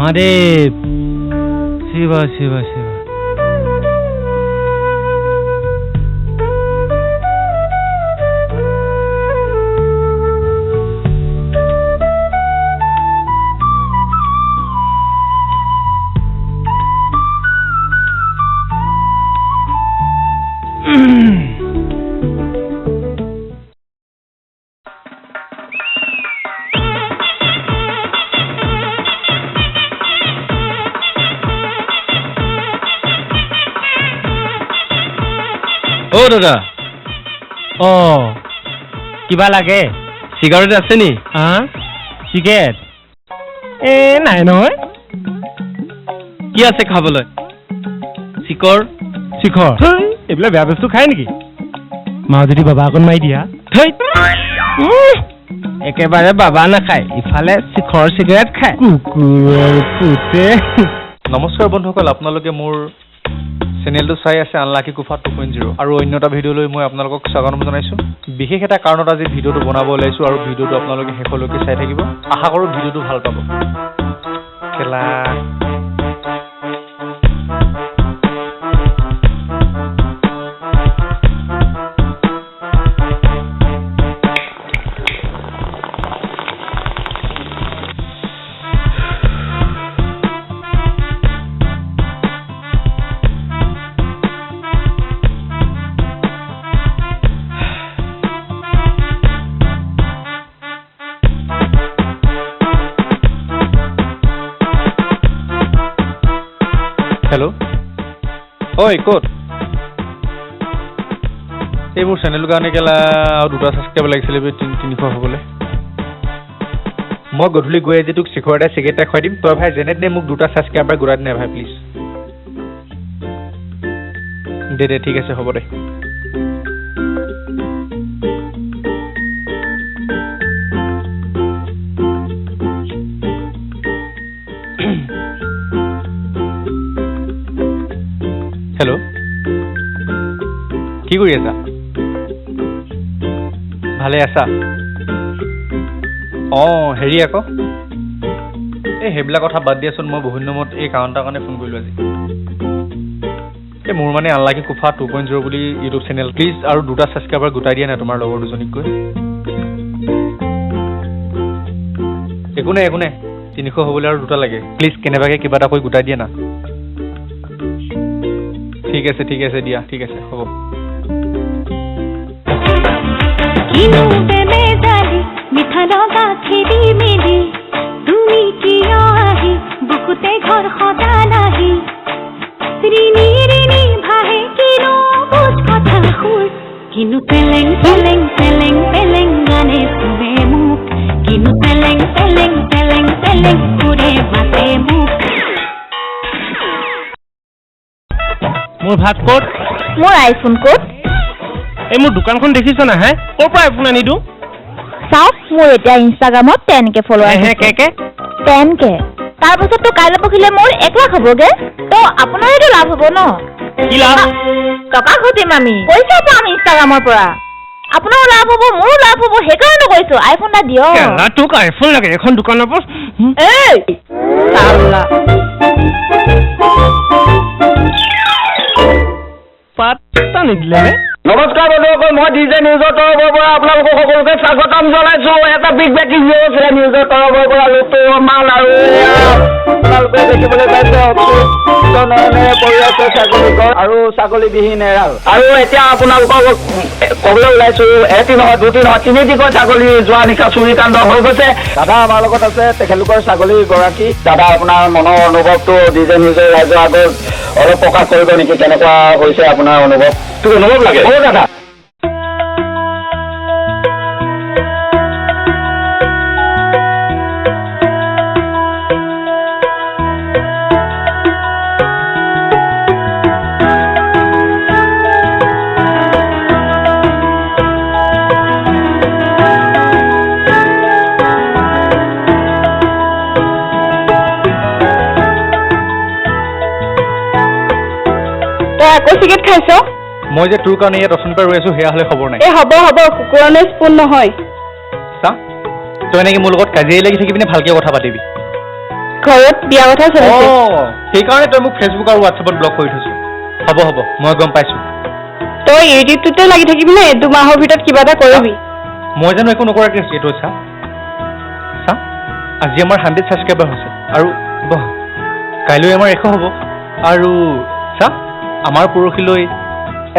মহাদেৱ, শিৱ শিৱ শিৱ। অ দাদা। অ, কিবা লাগে? চিগাৰেট আছে নি? হা, চিগাৰেট? এ নাই নহয়। কি আছে খাবলৈ? চিকৰ? শিখৰ, এইবিলাক বেয়া বস্তু খায় নেকি? মা যদি বাবা অকণ মাৰি দিয়া। একেবাৰে বাবা নাখায়, ইফালে শিখৰ চিগাৰেট খায়, কুকুৰৰ পুতে। নমস্কাৰ বন্ধুসকল, আপোনালোকে মোৰ চেনেলটো চাই আছে আনলাকি কুফা 2.0 আৰু অন্য এটা ভিডিঅ'লৈ মই আপোনালোকক স্বাগতম জনাইছোঁ। বিশেষ এটা কাৰণত আজি ভিডিঅ'টো বনাব ওলাইছোঁ আৰু ভিডিঅ'টো আপোনালোকে শেষলৈকে চাই থাকিব। আশা কৰোঁ ভিডিঅ'টো ভাল পাব। খেলা। হেল্ল', ঐ ক'ত? এই মোৰ চেনেলটোৰ কাৰণে কেলা আৰু দুটা ছাবস্ক্ৰাইবাৰ লাগিছিলে বে, 300 হ'বলৈ। মই গধূলি গৈ আজি তোক শিখৰ এটা চিগাৰেট এটা খুৱাই দিম। তই ভাই যেনে তেনে মোক দুটা ছাবস্ক্ৰাইবাৰ ঘূৰাই দে ভাই, প্লিজ। দে দে, ঠিক আছে, হ'ব দে। হেল্ল', কি কৰি আছা? ভালে আছা? অঁ, হেৰি আকৌ, এই সেইবিলাক কথা বাদ দিয়াচোন। মই বহুত দিনৰ মূৰত এই কাৰণ এটাৰ কাৰণে ফোন কৰিলোঁ আজি। এই মোৰ মানে আনলাকি কুফা 2.0 বুলি ইউটিউব চেনেল, প্লিজ আৰু দুটা ছাবস্ক্ৰাইবাৰ গোটাই দিয়া না তোমাৰ লগৰ দুজনীক গৈ। একো নাই, একো নাই, 300 হ'বলৈ আৰু দুটা লাগে। প্লিজ কেনেবাকৈ কিবা এটা কৰি গোটাই দিয়া না। ঠিক আছে, ঠিক আছে, দিয়া, ঠিক আছে, হ'ব। কিনো বেমেজালি মিঠা লগা খেলি মেলি, তুমি কিয় আহি বুকুতে ঘৰ সজালাহি? ৰিণি ৰিণি ভাহে কিনো বুজ কথা সুৰ, কিনো পেলেং পেলেং পেলেং পেলেং গানে চুৱে মোক, কিনো পেলেং পেলেং পেলেং পেলেং সুৰে মাতে মোক। মোৰ ভাত ক'ত? মোৰ আইফোন ক'ত? এই মোৰ দোকানখন দেখিছ না হে? ক'ৰ পৰা আইফোন আনি দিওঁ? চাওক, মোৰ এতিয়া ইনষ্টাগ্ৰামত 10K follower. হে কে কে? 10K। তাৰপাছততো কাইলৈ পৰহিলে মোৰ 1 লাখ হ'বগে, তো আপোনাৰেতো লাভ হ'ব ন? কি লাভ? টকা ঘটিম আমি, পইচা পাম ইনষ্টাগ্ৰামৰ পৰা। আপোনাৰো লাভ হ'ব, মোৰো লাভ হ'ব, সেইকাৰণে কৈছো আইফোন এটা দিয়ক। কেলা, তোক আইফোন লাগে এখন দোকানৰ পৰা? এই চাল্লা। পাত্তা নিদিলে নে? নমস্কাৰ বন্ধুসকল, মই ডি জে নিউজৰ তৰফৰ পৰা আপোনালোকক সকলোকে স্বাগতম জনাইছো। এটা বিগ ব্ৰেকিং নিউজ আছিলে নিউজৰ তৰফৰ পৰা, লোকমান আৰু আপোনালোকে দেখিবলৈ পাইছে অচ্যুত নয়নেৰে পৰি আছে ছাগলীঘৰ আৰু ছাগলীবিহীন এৰাল। আৰু এতিয়া আপোনালোকক ক'বলৈ ওলাইছো, এটি নহয়, দুটি নহয়, তিনিটিকৈ ছাগলী যোৱা নিশা চুৰি কাণ্ড হৈ গৈছে। দাদা আমাৰ লগত আছে, তেখেতলোকৰ ছাগলীৰ গৰাকী। দাদা, আপোনাৰ মনৰ অনুভৱটো ডি জে নিউজৰ ৰাইজৰ আগত অলপ প্ৰকাশ কৰিব নেকি? কেনেকুৱা হৈছে আপোনাৰ অনুভৱ? তোক অনুভৱ লাগে? অ দাদা। তই আকৌ চিগাৰেট খাইছ? মই যে তোৰ কাৰণে ইয়াত অথনিৰ পৰা ৰৈ আছো, সেয়া হ'লে খবৰ নাই। এই হ'ব হ'ব, কুকুৰণে স্পুন নহয়। চা, তই এনেকৈ মোৰ লগত কাজিয়া লাগি থাকিবি নে ভালকৈ কথা পাতিবি? ঘৰত বিয়া কথা চলিছে। সেইকাৰণে তই মোক ফেচবুক আৰু হোৱাটছএপত ব্লক কৰি থৈছ। হ'ব হ'ব, মই গম পাইছো। তই ইউটিউবটোতে লাগি থাকিবি নে? 2 মাহৰ ভিতৰত কিবা এটা কৰিবি। মই জানো একো নকৰাকে আছো? এইটো চা চা, আজি আমাৰ 100 ছাবস্ক্ৰাইবাৰ হৈছে আৰু বহ, কাইলৈ আমাৰ 100 হ'ব। আৰু চা, আমাৰ পৰহিলৈ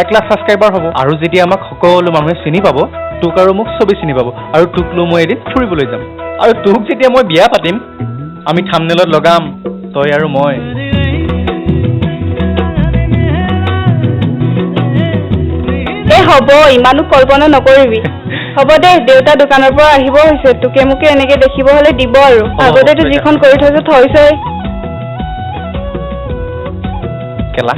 1 লাখ ছাবস্ক্ৰাইবাৰ হ'ব। আৰু যেতিয়া আমাক সকলো মানুহে চিনি পাব, তোক আৰু মোক চবেই চিনি পাব, আৰু তোক লৈ মই এদিন ফুৰিবলৈ যাম। আৰু তোক যেতিয়া মই বিয়া পাতিম, আমি থামনেলত লগাম তই আৰু মই। এই হ'ব, ইমানো কল্পনা নকৰিবি। হ'ব দে, দেউতা দোকানৰ পৰা আহিব হৈছে। তোকে মোকে এনেকে দেখিব হ'লে দিব আৰু। আগতেতো যিখন কৰি থৈছ থৈছই। কেলা।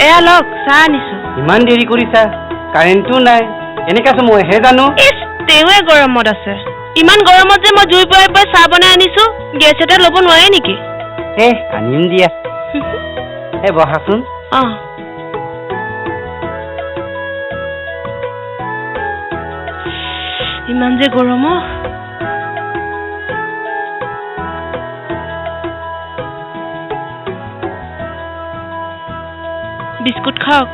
এয়া লওক, চাহ আনিছো। ইমান দেৰি কৰিছা, কাৰেণ্টটো নাই, কেনেকে আছো মইহে জানো। ইচ, তেওঁৱে গৰমত আছে। ইমান গৰমত যে মই জুই পুৱাই পুৱাই চাহ বনাই আনিছো, গেছ এটা ল'ব নোৱাৰে নেকি? এ আনিম দিয়া, এ বহাচোন। অ। ইমান যে গৰম অ। বিস্কুট খাওক।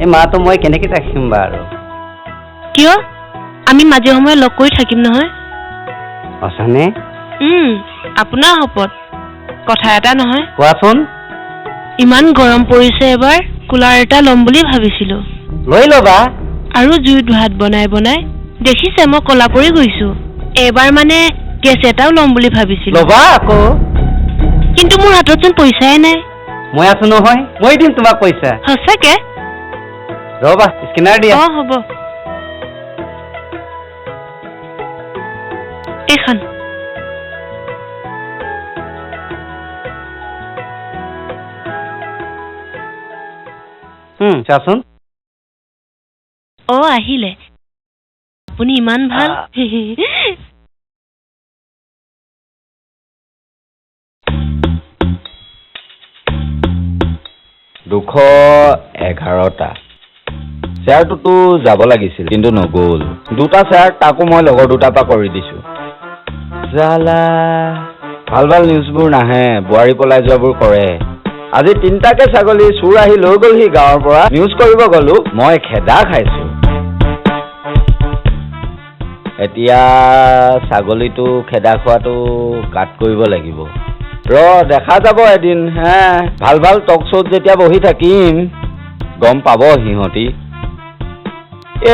এই মাহটো মই কেনেকে ৰাখিম বাৰু? কিয়, আমি মাজে সময়ে লগ কৰি থাকিম নহয়। সঁচানে? আপোনাৰ শপত। কথা এটা নহয়। কোৱাচোন। ইমান গৰম পৰিছে, এবাৰ কুলাৰ এটা ল'ম বুলি ভাবিছিলো। লৈ ল'বা। আৰু জুইত ভাত বনাই বনাই দেখিছে মই ক'লা পৰি গৈছো। এইবাৰ মানে গেছ এটাও ল'ম বুলি ভাবিছিলো। ল'বা আকৌ। কিন্তু মোৰ হাততচোন পইচাই নাই। মই আছো নহয়, মই দিম তোমাক পইচা। সঁচাকে? ৰ'বা, স্কেনাৰ দিয়া। অ হ'ব, এইখন। চাচোন। অ আহিলে, আপুনি ইমান ভাল। 211টা শ্বেয়াৰটোতো যাব লাগিছিল, কিন্তু নগ'ল। দুটা শ্বেয়াৰ তাকো মই লগৰ দুটাৰ পৰা কৰি দিছো। জালা, ভাল ভাল নিউজবোৰ নাহে, বোৱাৰী পলাই যোৱাবোৰ কৰে। আজি তিনিটাকে ছাগলী চোৰ আহি লৈ গ'লহি গাঁৱৰ পৰা। নিউজ কৰিব গ'লো, মই খেদা খাইছো। এতিয়া ছাগলীটো খেদা খোৱাটো কাট কৰিব লাগিব। ৰ, দেখা যাব এদিন। হে, ভাল ভাল টক শ্ব'ত যেতিয়া বহি থাকিম, গম পাব সিহঁতি।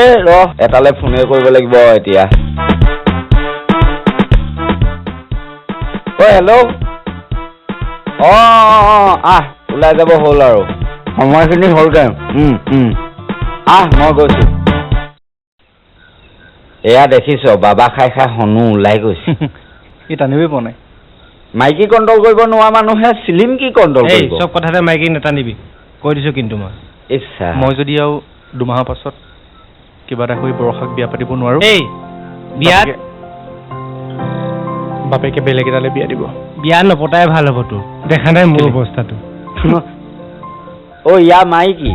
এ ৰ, এটালে ফোনে কৰিব লাগিব এতিয়া। অ হেল্ল', অ অ, আহ, ওলাই যাব হ'ল আৰু, সময়খিনি হ'লগৈ। আহ, মই গৈছো। এয়া দেখিছ, বাবা খাই খাই হনু ওলাই গৈছে। ই টানিবই পোৱা নাই। মাইকী কণ্ট্ৰল কৰিব নোৱাৰা মানুহে চিলিম কি কণ্ট্ৰল এই কৰিব? চব কথাতে মাইকী নাটানিবি, কৈ দিছো কিন্তু মই। ইচ্ছা। মই যদি আৰু 2 মাহৰ পাছত কিবা এটা কৰি বৰষাক বিয়া পাতিব নোৱাৰো, এই বিয়াত বাপেকে বেলেগ এটালে বিয়া দিব। বিয়া নপতাই ভাল হ'ব তোৰ। দেখা নাই মোৰ অৱস্থাটো? অ, ইয়াৰ মাইকী।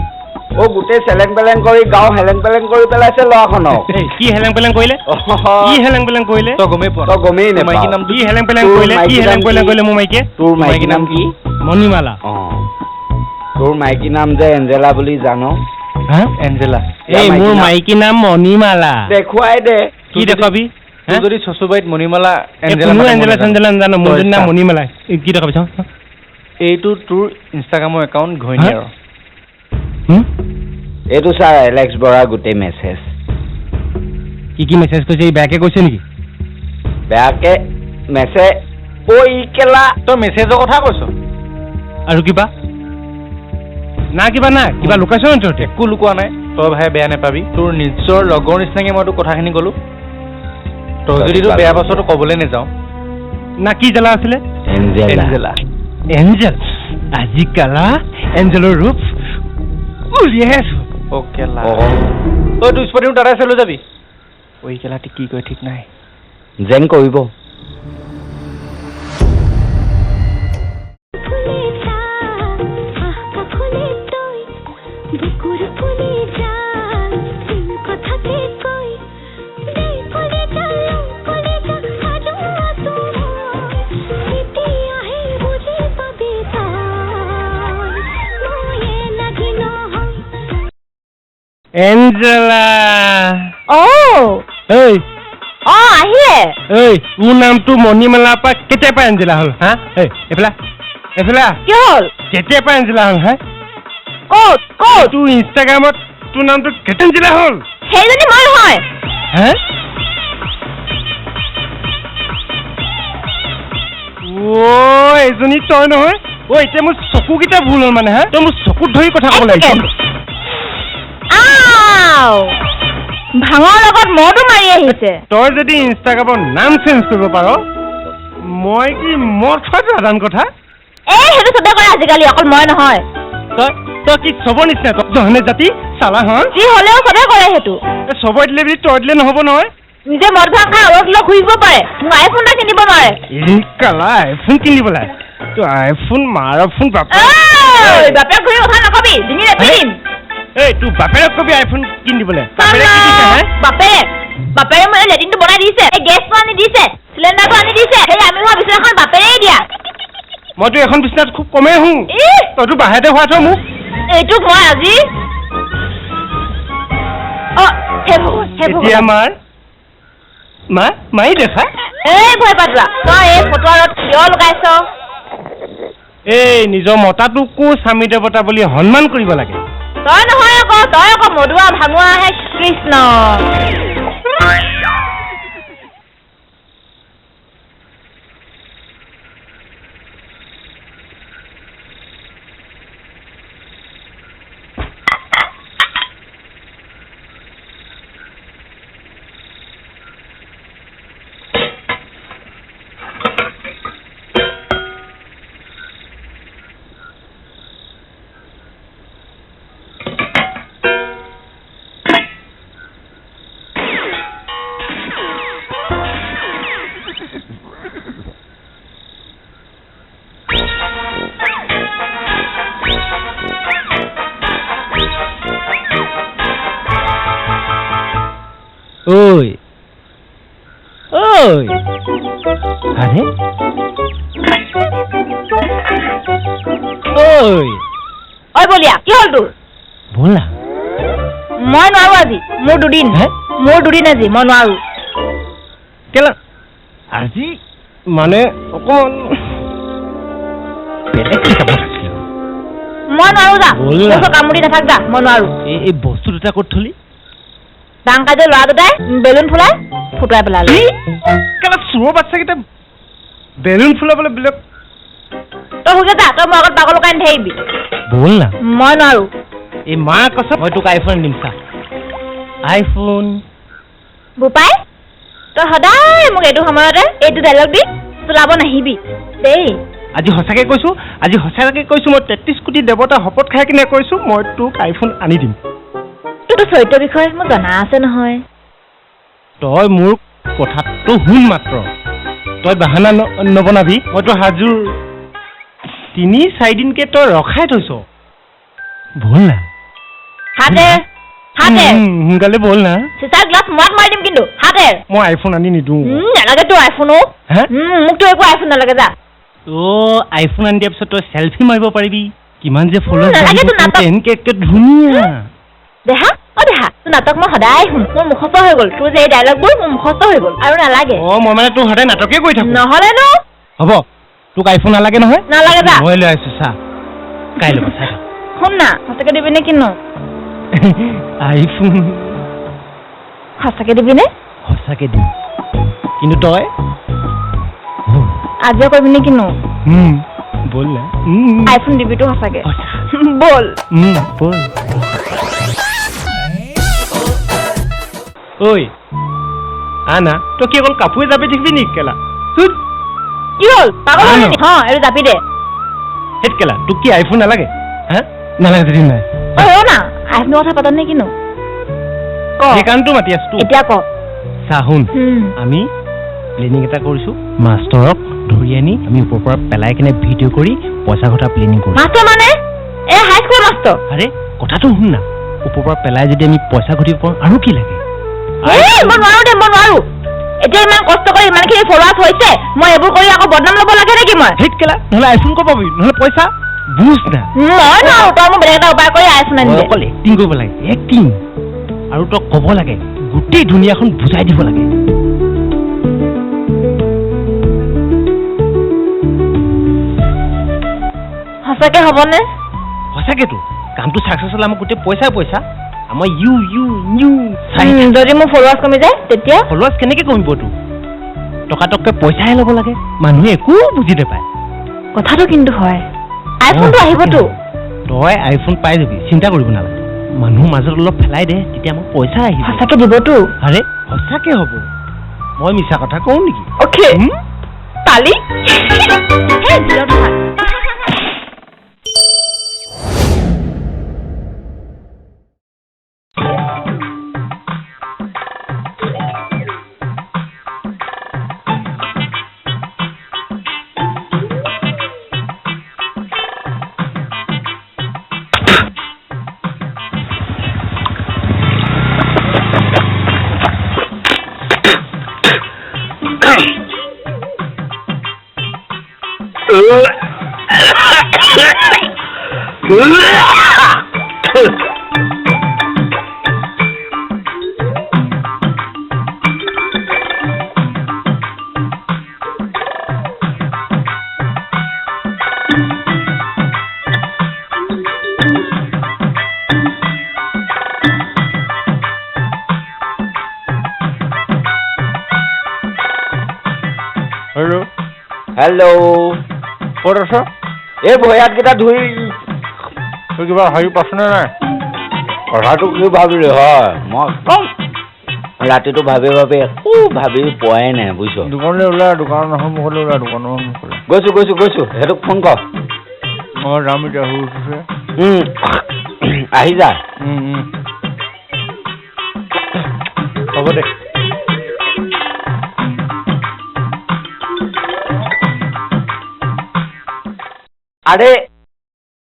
অ গোটেই চেলেং পেলেং কৰি গাঁও হেলেং পেলেং কৰি পেলাইছে ল'ৰাখনক। এই, কি হেলেং পেলেং কৰিলে? কি হেলেং পেলেং কৰিলে? তই গমেই পোৱা তই গমেই তোৰ মাইকী নেপাৱ। নামটো কি হেলেং পেলেং তোৰ কৰিলে? কি মাইকী হেলেং নাম পেলেং কি? কৰিলে মোৰ মাইকীয়ে? তোৰ মাইকী নাম কি? মণিমালা। অ তোৰ মাইকী নাম যে এঞ্জেলা বুলি জান? হা? এঞ্জেলা। এই, মোৰ মাইকী নাম মণিমালা। দেখুৱাই দে। কি দেখুৱাবি? তোৰ যদি চচুবাৰীত মণিমালা এই এঞ্জেলা কোনো মানে এঞ্জেলা মই চেঞ্জেলা নাজানো। মোৰ তই যদি নাম চা। মণিমালা। এই, কি দেখুৱাবি চাওঁ। এইটো তোৰ ইনষ্টাগ্ৰামৰ একাউণ্ট ঘৈণীয়েৰৰ। হুম? এইটো ছাৰ এলেক্স বৰাৰ গোটেই মেছেজ। কি কি মেছেজ কৰিছে? ই বেয়াকে কৈছে নেকি? বেয়াকে মেছেজ। ঐ ই কেলা, তই মেছেজৰ কথা কৈছ? আৰু কিবা না কিবা না কিবা লুকাইছ নি তহঁতে? একো লুকোৱা নাই। তই ভাই বেয়া নেপাবি, তোৰ নিজৰ লগৰ নিচিনাকে মই তোৰ কথাখিনি ক'লো। তই যদি তোৰ বেয়া পাইছ, তো ক'বলৈ নাযাওঁ। না কি জ্বালা আছিলে? এঞ্জেলা। এঞ্জেলা। এঞ্জেল, আজি কালা এঞ্জেলৰ ৰূপ উলিয়াই আছো। অ কেলা, অ ঐ তোৰ স্পটিং তাতে আছে, লৈ যাবি। ঐ কেলা, কি কয় ঠিক নাই। জেং কৰিব। ফুলে চা আহ কাষলে তই বুকুৰ ফুলি যায় কথাকে কৈ দে কলিজা লওঁ কলিজা সাজু আছো মই তেতিয়াহে বুজি পাবি তই ময়ে লাগি নহয়। এঞ্জেলা। অ। এই। অ, আহিলে। এই, তোৰ নামটো মণিমালাৰ পৰা কেতিয়াৰ পৰা এঞ্জেলা হ'ল? হা, এই এইফালে আহ, এইফালে আহ। কি হ'ল? কেতিয়াৰ পৰা এঞ্জেলা হ'ল? হা? ক'ত ক'ত? তোৰ ইনষ্টাগ্ৰামত তোৰ নামটো কেতিয়া এঞ্জেলা হ'ল? সেইজনী মই নহয়। হে, অ' এজনী তই নহয়? অ' এতিয়া মোৰ চকুকেইটা ভুল হ'ল মানে? হা, তই মোৰ চকুত ধৰি কথা ক'ব এক লাগিছ। ছেকেণ্ড। আও, ভাঙৰ লগত মদো মাৰি আহিছে। তই যদি ইনষ্টাগ্ৰামৰ নাম চেঞ্জ কৰিব পাৰ, মই কি মদ খোৱাটো সাধাৰণ কথা। এই, সেইটো চবে কৰে আজিকালি, অকল মই নহয়। তই কি চবৰ নিচিনা তই জহনে জাতি চালা? হা? যি হ'লেও চবে কৰে সেইটো। এই, চবৰে দিলে বুলি তই দিলে নহ'ব নহয়। নিজে মদ ভাং খাই অলপ লৈ ঘূৰিব পাৰে, মোক আইফোন এটা কিনিব নোৱাৰে। এই কালা, আইফোন কিনিব লাগে তই? আইফোন মাৰ ফোন বাপেৰ। ঐ, বাপেক ঘূৰি কথা নকবি, ডিঙি ৰেপি দিম। এই, তোৰ বাপেৰক কবি আইফোন কিনি দিবলৈ। বাপেৰে কি দিছে? হে? বাপেৰে মোৰ এই লেট্ৰিনটো বনাই দিছে, এই গেছটো আনি দিছে, চিলিণ্ডাৰটো আনি দিছে, সেই আমি হোৱা বিচনাখন বাপেৰেই দিয়া। মইতো এখন বিচনাত খুব কমেই শোওঁ। ইহ! তইতো বাহিৰতে শুৱাই থ মোক। এইটোক মই আজি, অ হে ভগৱান, হে এতিয়া ভগৱান। মাৰ মা মাৰি দেখা। এই ভয় পাতোৱা, তই এই ফটোৱাৰত কিয় লুকাইছ? এই, নিজৰ মতাটোকো স্বামী দেৱতা বুলি সন্মান কৰিব লাগে। তই নহয় আকৌ, তই আকৌ মদুৱা ভাঙোৱা। হে কৃষ্ণ। ঐ ঐ, আৰে ঐ। ঐ বলিয়া, কি হ'ল তোৰ? ব'ল না। মই নোৱাৰো আজি, মোৰ দুদিন। হে? মোৰ দুদিন আজি, মই নোৱাৰো। কেলা, আজি মানে অকণমান বেলেগ হিচাপত আছিলো। মই নোৱাৰো, যা। ব'ল না। মোৰ ওচৰত কামুৰি নাথাক, যা, মই নোৱাৰো। এই বস্তু দুটা ক'ত থলি? ডাং কাজৰ ল'ৰা দুটাই বেলুন ফুলাই ফুটুৱাই পেলালে। কি কেলা, চোৰৰ বাচ্চাকেইটা বেলুন ফুলাবলৈ বেলেগ। তই শুগে যা, তই মোৰ আগত পাগল লগাই নাথাকিবি। ব'ল না। মই নোৱাৰো। এই মা কচম, মই তোক আইফোন দিম, চা আইফোন। বোপাই, তই সদায় মোক এইটো সময়তে এইটো ডাইলগ দি চলাব নাহিবি দেই। আজি সঁচাকে কৈছো, আজি সঁচাকে কৈছো, মই 33 কোটি দেৱতা শপত খাই কিনে কৈছো, মই তোক আইফোন আনি দিম। তোৰতো চৰিত্ৰৰ বিষয়ে মোৰ জনা আছে নহয়। তই মোৰ কথাটো শুন মাত্ৰ, তই বাহানা নবনাবি। মইতো হাজোৰ 3-4 দিনকে তই ৰখাই থৈছ। ব'ল না। হাতে হাতে। সোনকালে বল না। চিচাৰ গ্লাছ মূৰত মাৰি দিম কিন্তু, হাতে। মই আইফোন আনি নিদিওঁ। নালাগে তোৰ আইফোনো। হে? মোকতো একো আইফোন নালাগে, যা। অ' আইফোন আনি দিয়াৰ পিছত তই চেলফি মাৰিব পাৰিবি, কিমান যে ফলোৱাৰ্ছ নালাগে বাঢ়িব, তোৰ নাটক। 10K কে ধুনীয়া। দেহা, অ দেহা, তোৰ নাটক মই সদায় শুন, মোৰ মুখস্থ হৈ গ'ল। তোৰ যে এই ডায়লগবোৰ মোৰ মুখস্থ হৈ গ'ল, আৰু নালাগে। অ' মই মানে তোৰ সদায় নাটকেই কৰি থাকো। নহ'লেনো? হ'ব, তোক আইফোন নালাগে নহয়? নালাগে, যা। মই লৈ আহিছো, চা, কাইলৈ পৰা চাই থাক। শুন না, সঁচাকে দিবি নে কিনো? আইফোন। সঁচাকে দিবি নে? সঁচাকে দিম, কিন্তু তই আজিয়ে কৰিবি নে কিনো? বল না। আইফোন দিবিতো সঁচাকে? সঁচা। বল। বল। ঐ আনা, তই কি অকল কাপোৰে জাপি থাকিবি নেকি কেলা? ধুত। কি হ'ল, পাগল হ'লি আনো। নেকি? হা, এইটো জাপি দে। হেত কেলা, তোক কি আইফোন নালাগে? হা, নালাগে যদি নাই। ঐ ৰ না, আইফোনৰ কথা পাত নে কিনো? ক। সেইকাৰণেতো মাতি আছো তোক। এতিয়া ক। চা শুন, আমি প্লেনিং এটা কৰিছো, মাষ্টৰক ধৰি আনি আমি ওপৰৰ পৰা পেলাই কিনে ভিডিঅ' কৰি পইচা ঘটা প্লেনিং কৰিছো। মাষ্টৰ মানে এই হাইস্কুলৰ মাষ্টৰ? আৰে কথাটো শুন না, ওপৰৰ পৰা পেলাই যদি আমি পইচা ঘটিব পাৰোঁ আৰু কি লাগে? এই মই নোৱাৰো দে, মই নোৱাৰো। এতিয়া ইমান কষ্ট কৰি ইমানখিনি ফলোৱাৰ্ছ হৈছে, মই এইবোৰ কৰি আকৌ বদনাম ল'ব লাগে নেকি মই? ধেত কেলা, নহ'লে আইফোন ক'ৰ পাবি, নহ'লে পইচা? বুজ না। মই নোৱাৰো, তই মোক বেলেগ এটা উপায় কৰি আইফোন আনি তই দে। অকল এক্টিং কৰিব লাগে, এক্টিং, আৰু তই ক'ব লাগে, গোটেই দুনীয়াখন বুজাই দিব লাগে। সঁচাকে হ'বনে? সঁচাকেতো, কামটো চাকচেছ হ'লে আমাৰ গোটেই পইচাই পইচা, আমাৰ ইউ ইউ ইউ চাই থাক। যদি মোৰ ফলোৱাৰ্ছ কমি যায় তেতিয়া? ফলোৱাৰ্ছ কেনেকে কমিব তোৰ? টকা টককে পইচাহে ল'ব লাগে, মানুহে একো বুজি নাপায়। কথাটো কিন্তু হয়, আইফোনটো অ, আহিবতো। তই আইফোন পাই যাবি, চিন্তা কৰিব নালাগে। মানুহৰ মাজত অলপ ফেলাই দে, তেতিয়া আমাৰ পইচা আহিব। সঁচাকে দিবতো? আৰে সঁচাকে হ'ব, মই মিছা কথা কওঁ নেকি? অ'কে। তালি। সেই বিৰত থাক। হেল্ল'। হেল্ল'। ক'ত আছ? এই ভৰি হাতকেইটা ধুই। তই কিবা হেৰি পাইছনে নাই? কথাটো কি ভাবিলি হয়, মই একদম ৰাতিটো ভাবি ভাবি একো ভাবি পোৱাই নাই, বুজিছ? দোকানলৈ ওলা, দোকানৰ সন্মুখলৈ ওলা, দোকানৰ সন্মুখলৈ। গৈছো গৈছো গৈছো, সেইটোক ফোন কৰ। মই যাম এতিয়া, শুই উঠিছে। আহি যা। হ'ব দে। আৰে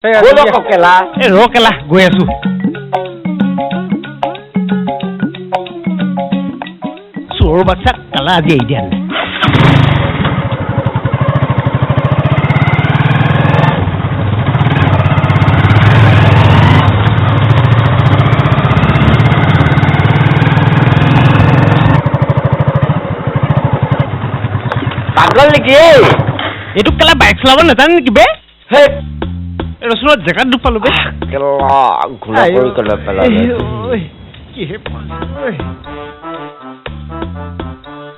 এই, ব'ল আকৌ কেলা। এই ৰ কেলা, গৈ আছো। চোৰৰ বাচ্চা কেলা, আজি এৰি দিয়া নাই। পাগল নেকি এই? এইটো কেলা বাইক চলাব নাজানে নেকি বে? হেই। এই ৰচোন, জেগাত দুখ পালো বে। কেলা ঘোলা কৰি কেলা পেলালে। ঐ, কিহে পালো, ঐ।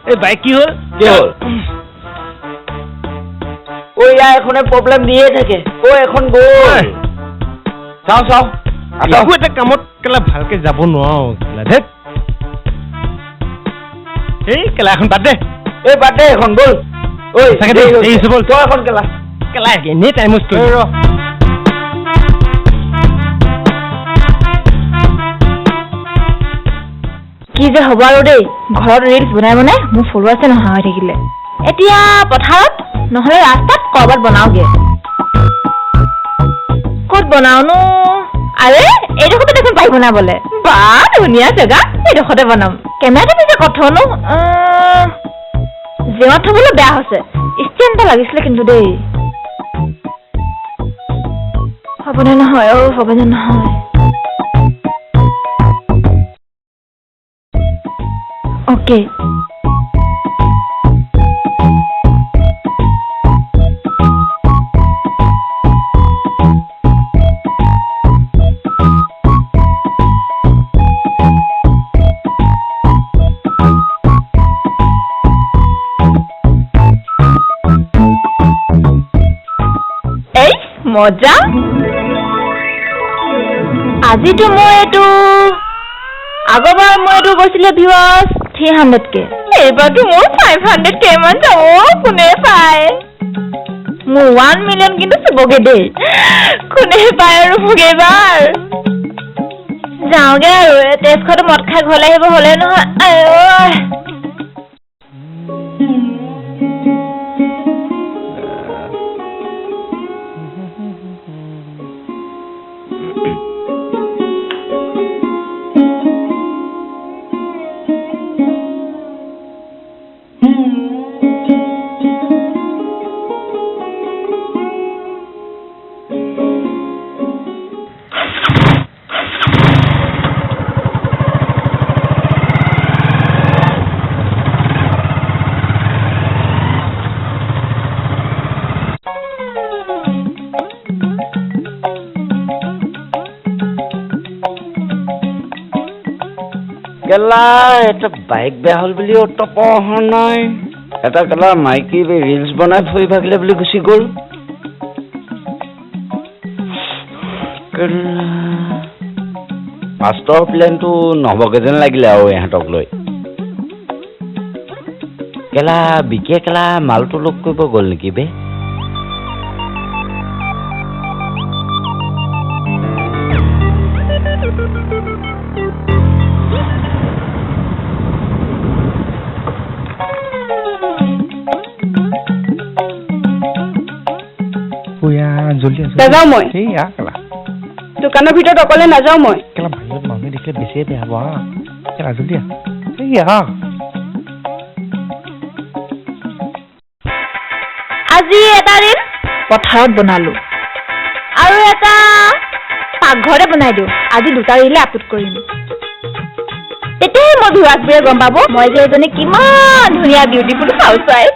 এই বাইক কি হ'ল? কি হ'ল? ঐ, ইয়াৰ এখনে প্ৰব্লেম দিয়ে থাকে। ঐ, এখন গ'ল। ঐ। চাওঁ, চাওঁ। আঁতৰ। একো এটা কামত কেলা ভালকে যাব নোৱাৰো কেলা, ধেত। এই কেলা এখন বাদ দে। এই বাদ দে এখন, ব'ল। ঐ, সঁচাকে দেই, দেৰি হৈছে। দেৰি হৈছে, ব'ল। তই এখন কেলা। কেলা এনেই টাইম ৱেষ্ট এই কৰি। ৰ। কি যে হ'ব আৰু দেই, ঘৰত ৰিলচ বনাই বনাই মোৰ ফলোৱাৰ্ছে নোহোৱা হৈ থাকিলে। এতিয়া পথাৰত নহ'লে ৰাস্তাত ক'ৰবাত বনাওগে। ক'ত বনাওনো? আৰে এইডোখৰতে দেখোন লাইভ বনাবলে। বা ধুনীয়া জেগা, সেইডোখৰতে বনাম। কেমেৰাটো পিছে কথনো জেঙত থবলৈ বেয়া হৈছে, ষ্টেণ্ড এটা লাগিছিলে কিন্তু দেই। হ'বনে নহয়? অ' হ'বনে নহয়? অ'কে। এই মজা, আজিতো মই এইটো আগৰবাৰ মই এইটো গৈছিলে ভিউৱাৰ্ছ 300K, এইবাৰতো মোৰ 500K মান যাব, কোনে পায়? মোৰ 1 মিলিয়ন কিন্তু চুবগে দেই, কোনে পায় আৰু মোক এইবাৰ। যাওঁগে আৰু, তেজ খোৱাটো মদ খাই ঘৰলৈ আহিব হ'লে নহয়। আই কেলা এটা বাইক বেয়া হ'ল বুলি অটপ অহা নাই, এটা কেলা মাইকী ৰিলচ বনাই ভৰি ভাগিলে বুলি গুচি গ'ল। মাষ্টৰ প্লেনটো নহ'বগে যেন লাগিলে আৰু ইহঁতক লৈ। কেলা বিকে কেলা মালটো লগ কৰিব গ'ল নেকি বে? নাযাওঁ মই দোকানৰ ভিতৰত, অকলে নাযাওঁ মই। বাহিৰত মানুহে দেখিলে বেছিয়ে বেয়া হ'ব। জলদি। আজি এটা ৰিল পথাৰত বনালো আৰু এটা পাকঘৰতে বনাই দিওঁ। আজি দুটা ৰিলে আপলোড কৰিম, তেতিয়াহে মোৰ ভিউৱাৰ্ছবোৰে গম পাব মই যে এজনী কিমান ধুনীয়া বিউটিফুল হাউচ ৱাইফ।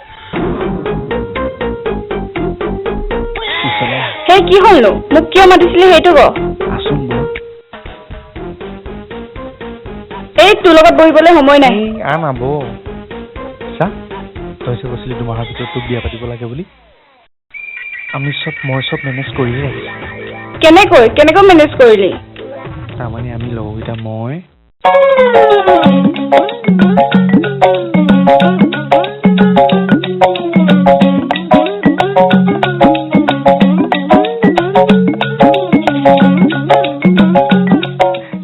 সেই কি হ'লনো, মোক কিয় মাতিছিলি সেইটো ক। এই তোৰ লগত বহিবলৈ সময় নাই। আন আব চা, তই যে কৈছিলি দুমাহৰ ভিতৰত তোক বিয়া পাতিব লাগে বুলি, আমি চব মই চব মেনেজ কৰিয়ে আহিছোঁ। কেনেকৈ কেনেকৈ মেনেজ কৰিলি? তাৰমানে আমি লগৰকেইটা মই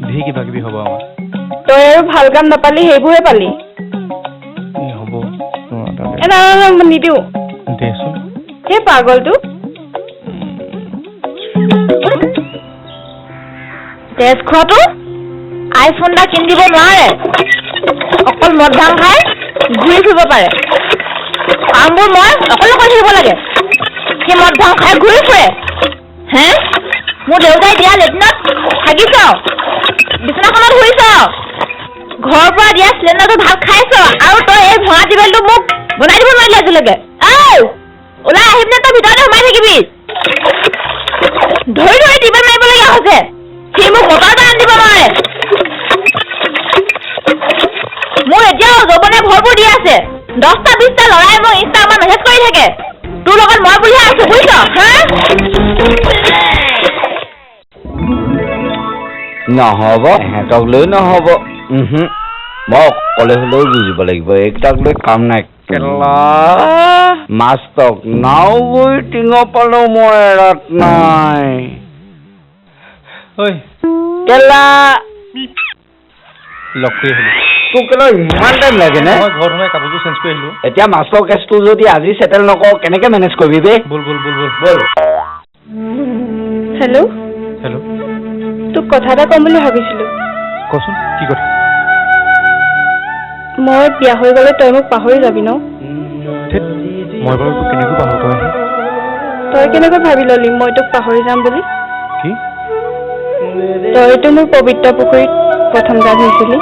ধেৰ কিবা কিবি হ'ব আমাৰ। তই আৰু ভাল কাম নাপালি, সেইবোৰহে পালি। হ'ব নিদিওঁ দেচোন। সেই পাগলটো। তেজ খোৱাটো আইফোন এটা কিনি দিব নোৱাৰে, অকল মদ ভাং খাই ঘূৰি ফুৰিব পাৰে। কামবোৰ মই অকলে কৰি থাকিব লাগে, সি মদ ভাং খাই ঘূৰি ফুৰে। হে, মোৰ দেউতাই দিয়া লেট্ৰিনত হাগিছ, বিচনাখনত শুইছ, ঘৰৰ পৰা দিয়া চিলিণ্ডাৰটো ভাত খাইছ, আৰু তই এই ভঙা টিবেলটো মোক বনাই দিব নোৱাৰিলি আজিলৈকে। ঐ ওলাই আহিবি নে তই ভিতৰতে সোমাই থাকিবি? ধৰি ধৰি টিবেল মাৰিবলগীয়া হৈছে, সি মোক মটৰ এটা আনি দিব নোৱাৰে। মোৰ এতিয়াও যৌৱনে ভৰপূৰ দি আছে, 10টা 20টা ল'ৰাই মোক ইনষ্টাগ্ৰামত মেছেজ কৰি থাকে। তোৰ লগত মই বুলিহে আছো, বুজিছ? হা নহ'ব, ইহঁতক লৈ নহ'ব। মই অকলে হ'লেও যুঁজিব লাগিব, এইকেইটাক লৈ কাম নাই। কেলা মাষ্টক নাও গৈ টিঙ পালো মই এৰাত নাই। ঐ কেলা লগ কৰি আহিলো। তোক কেলা ইমান টাইম লাগে নে? মই ঘৰত সোমাই কাপোৰযোৰ চেঞ্জ কৰি আহিলো। এতিয়া মাষ্টৰ কেছটো যদি আজি ছেটেল নকৰ কেনেকে মেনেজ কৰিবি বে? ব'ল ব'ল ব'ল ব'ল ব'ল। হেল্ল' হেল্ল', তোক তোক কথা এটা ক'ম বুলি ভাবিছিলো। কচোন, কি কথা? মই বিয়া হৈ গ'লে তই মোক পাহৰি যাবি ন? মই বাৰু তোক কেনেকৈ পাহৰো? তই কেনেকৈ ভাবি ল'লি মই তোক পাহৰি যাম বুলি? কি? তইতো মোৰ পবিত্ৰ পুখুৰীত প্ৰথম গা ধুইছিলি।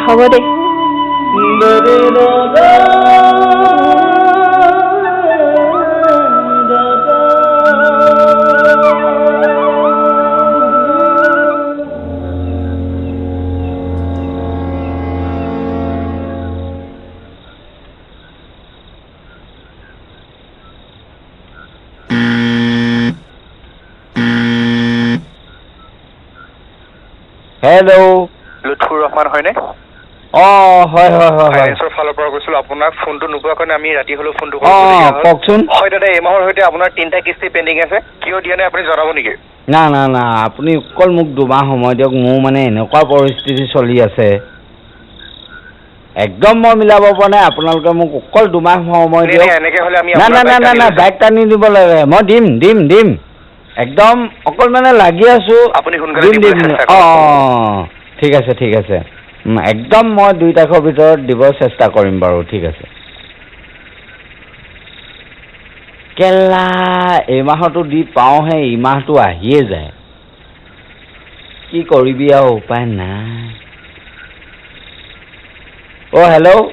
হ'ব দে। হেল্ল', লুৎফুৰ ৰহমান হয়নে? অ হয় হয় হয়, ফাইনেন্সৰ ফালৰ পৰা কৈছিলোঁ। আপোনাক ফোনটো নোপোৱাৰ কাৰণে আমি ৰাতি হ'লেও ফোনটো কৰিবলগীয়া হ'ল। কওকচোন। হয় দাদা, এই মাহৰ সৈতে আপোনাৰ 3টা কিস্তি পেণ্ডিং আছে, কিয় দিয়া নাই আপুনি জনাব নেকি? না না না, আপুনি অকল মোক 2 মাহ সময় দিয়ক। মোৰ মানে এনেকুৱা পৰিস্থিতি চলি আছে, একদম মই মিলাব পৰা নাই। আপোনালোকে মোক অকল 2 মাহ সময় দিয়ক। না না না না না, বাইক টানি দিব লাগে। মই দিম দিম দিম, একদম অকল মানে লাগি আছোঁ। দিম দিম। অঁ ঠিক আছে ঠিক আছে, একদম মই 2 তাৰিখৰ ভিতৰত দিব চেষ্টা কৰিম বাৰু। ঠিক আছে। কেলা, এই মাহতো দি পাওঁহে, এই মাহটো আহিয়ে যায়। কি কৰিবি আৰু, উপায় নাই। অ' হেল্ল',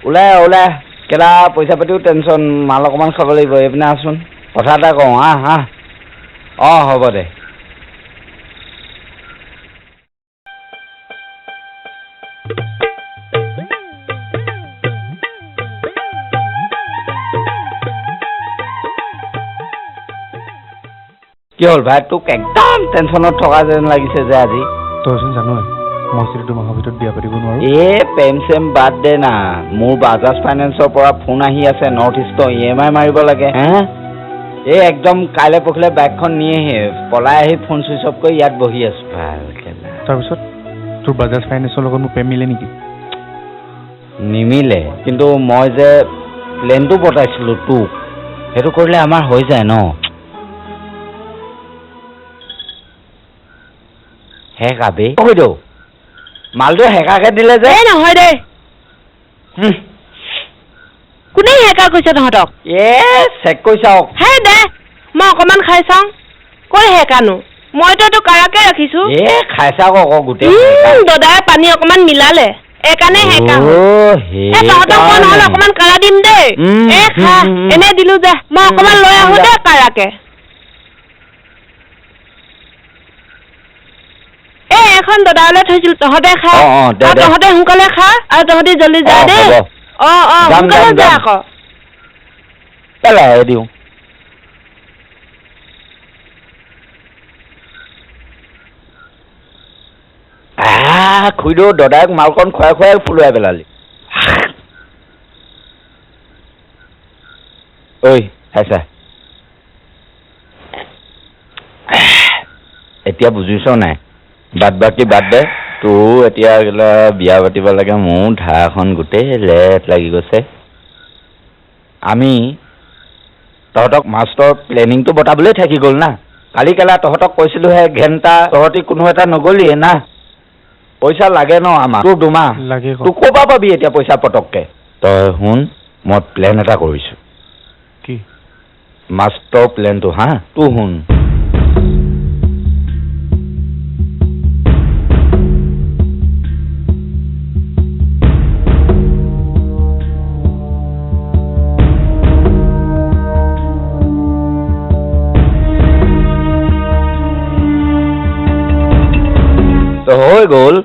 ওলাই ওলাই। কেলা, পইচা পাতিও টেনশ্যন, মাল অকণমান খাব লাগিব। এইপিনে আহচোন, কথা এটা কওঁ। আহ আহ। অঁ হ'ব দে। কি হ'ল ভাই, তোক একদম টেনশ্যনত থকা যেন লাগিছে যে আজি? তইচোন জানই মই যদি 2 মাহৰ ভিতৰত বিয়া পাতিব নোৱাৰোঁ। এই প্ৰেম চেম বাদ দে না। মোৰ বাজাজ ফাইনেন্সৰ পৰা ফোন আহি আছে, নৰ্থ ইষ্টৰ EMI মাৰিব লাগে। হে, এই একদম কাইলৈ পৰহিলৈ বাইকখন নিয়েহে পলাই আহি ফোন চুইচ অফ কৰি ইয়াত বহি আছোঁ। ভাল কেলা। তাৰপিছত তোৰ বাজাজ ফাইনেন্সৰ লগত মোৰ প্ৰেম মিলে নেকি? নিমিলে, কিন্তু মই যে প্লেনটো বতাইছিলোঁ তোক, সেইটো কৰিলে আমাৰ হৈ যায় ন? হেকাবে কৈদৌ, মালটো হেকাকে দিলে যে। নহয় দে, কোনে হেকা কৈছে তহঁতক? এ চেক কৰি চাওক। হে দে, মই অকণমান খাই চাওঁ। কৈ হেকানো, মইতো এইটো কাৰাকে ৰাখিছো। এ খাই চাওক আকৌ গোটেই। দাদাই পানী অকণমান মিলালে, এইকাৰণে হেকা। তহঁতক মই নহ'লে অকণমান কাৰা দিম দেই। এ খা, এনে দিলো যে, মই অকণমান লৈ আহো দেই কাৰাকে। এই এখন দাদালৈ থৈছিলো, তহঁতে খা। তহঁতে সোনকালে খা আৰু তহঁতি জলদি যা দেই। অ অ, সোনকালে যা আকৌ। পেলাই দিওঁ। খুইদেউ, দাদাক মালকণ খুৱাই খুৱাই ফুলুৱাই পেলালি। ঐ খাইছা, এতিয়া বুজিছ নাই? বাদ বাকী বাদ দে, তোৰো এতিয়া বিয়া পাতিব লাগে, মোৰো ধাৰাখন গোটেই লেট লাগি গৈছে। আমি তহঁতক মাষ্টৰ প্লেনিংটো বতাবলৈ থাকি গ'ল না। কালি কেলা তহঁতক কৈছিলোঁহে ঘেণ্টা, তহঁতি কোনো এটা নগ'লিয়ে না। পইচা লাগে ন আমাক, তোৰ 2 মাহ লাগে। তোৰ ক'ৰ পৰা পাবি এতিয়া পইচা পটককৈ? তই শুন, মই প্লেন এটা কৰিছোঁ। কি? মাষ্টৰ প্লেনটো। হা, তোৰ শুন। হৈ গ'ল।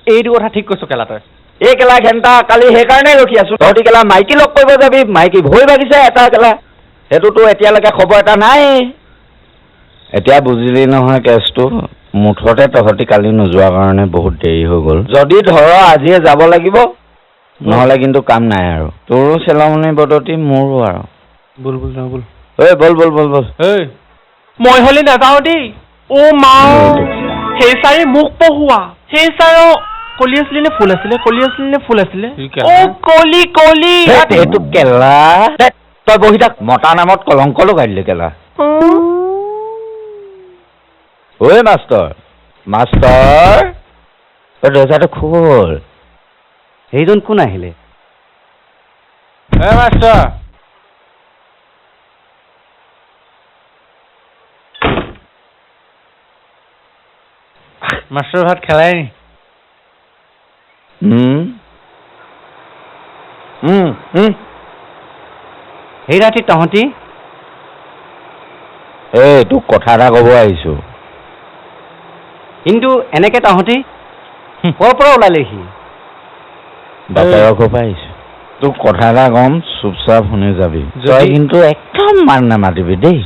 এইটো কথা ঠিক কৈছ কেলা তই। এই কেলা ঘেণ্টা, কালি সেইকাৰণে ৰখি আছো। তহঁতি কেলা মাইকী লগ কৰিব যাবি, মাইকী ভৰি ভাগিছে এটা কেলা, সেইটোতো এতিয়ালৈকে খবৰ এটা নাই। এতিয়া বুজিলি নহয় কেছটো? মুঠতে তহঁতি কালি নোযোৱাৰ কাৰণে বহুত দেৰি হৈ গ'ল। যদি ধৰ আজিয়ে যাব লাগিব, নহ'লে কিন্তু কাম নাই আৰু। তোৰো চেলমনি বদতি, মোৰো আৰু। বল বল যাওঁ বল। ঐ বল বল বল বল। ঐ মই হ'লে নাযাওঁ দেই। অ' মা, সেই ছাৰে মোক পঢ়োৱা, সেই ছাৰৰ কলি আছিলে নে ফুল আছিলে, কলি আছিলে নে ফুল আছিলে? অ কলি কলি। এইটো কেলা, তই বহি থাক। মতা নামত কলংক লগাই দিলে কেলা। ঐ মাষ্টৰ, মাষ্টৰ, তই দৰ্জাটো খোল। সেইজন কোন আহিলে? এ মাষ্টৰ, মাষ্টৰ ভাত খালাই নি? সেই ৰাতি তহঁতি? এই তোক কথা এটা ক'ব আহিছো। কিন্তু এনেকে তহঁতি ক'ৰ পৰা ওলালেহি? বাপেৰৰ ঘৰৰ পৰা আহিছো। তোক কথা এটা ক'ম, চুপচাপ শুনি যাবি। তই কিন্তু একদম মান নামাতিবি দেই।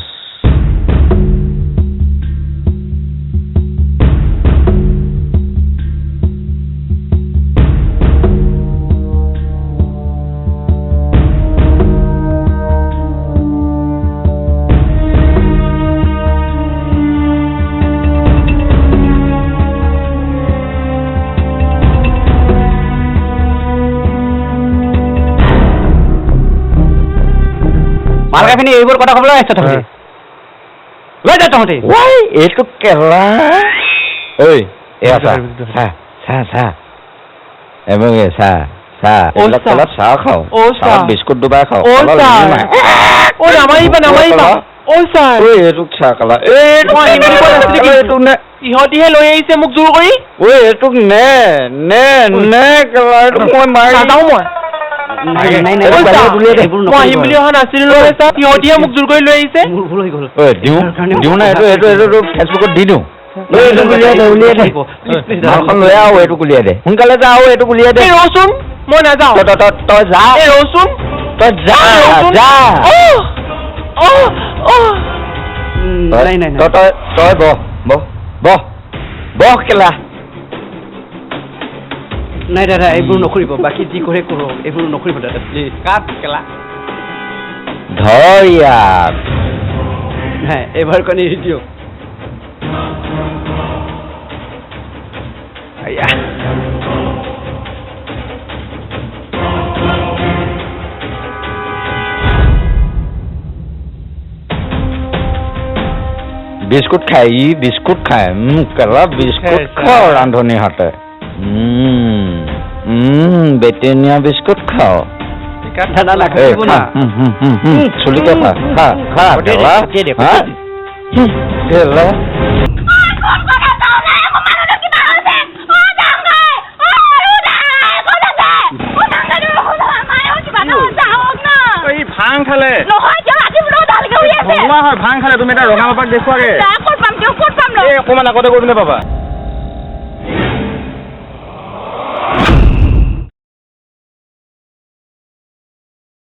মালগাখিনি এইবোৰ কথা ক'বলৈ আহিছ তহঁতি? লৈ যা তহঁতি। এইটো কেলা। ঐ এয়া চা, চা চা চা, এমকে চা চা, এইবিলাক কলত চাহ খাওঁ, চাহত বিস্কুট দুবাৰ খাওঁ। ঐ নামাৰিবা, নামাৰিবা। ঐ ছাৰ, ঐ এইটোক চাহ কালা। এইটোক নে, ইহঁতিহে লৈ আহিছে মোক জোৰ কৰি। ঐ এইটোক নে নে নে কেলা, এইটোক মই মাৰি নাযাওঁ মই। মই আহিম বুলি অহা নাছিলো নহয় ছাৰ, সিহঁতিহে মোক জোৰ কৰি লৈ আহিছে। দিওঁ না এইটো, এইটো এইটো ফেচবুকত দি দিওঁ। মালখন লৈ আহ, এইটোক উলিয়াই দে সোনকালে, যা আৰু এইটোক উলিয়াই দে। ৰচোন, মই নাযাওঁ। তই যা। ৰচোন, তই যা যা। তই তই বহ বহ বহ বহ কেলা। নাই দাদা, এইবোৰ নকৰিব, বাকী যি কৰে কৰক, এইবোৰ নকৰিব দাদা, প্লিজ। কাট কেলা। ধৰ ইয়াত। নাই, এইবাৰ কাৰণে এৰি দিয়ক। বিস্কুট খায় ই, বিস্কুট খায়। কেলা বিস্কুট খাওঁ ৰান্ধনী হাতে। বেটেনীয়া বিস্কুট খাওঁ। চুলিকে খা খা খা কেলা। ভাং খালে হয়, ভাং খালে। তুমি এটা ৰঙা বাপাক দেখুৱাগে। অকণমান আগতে গৈ পিনে পাবা।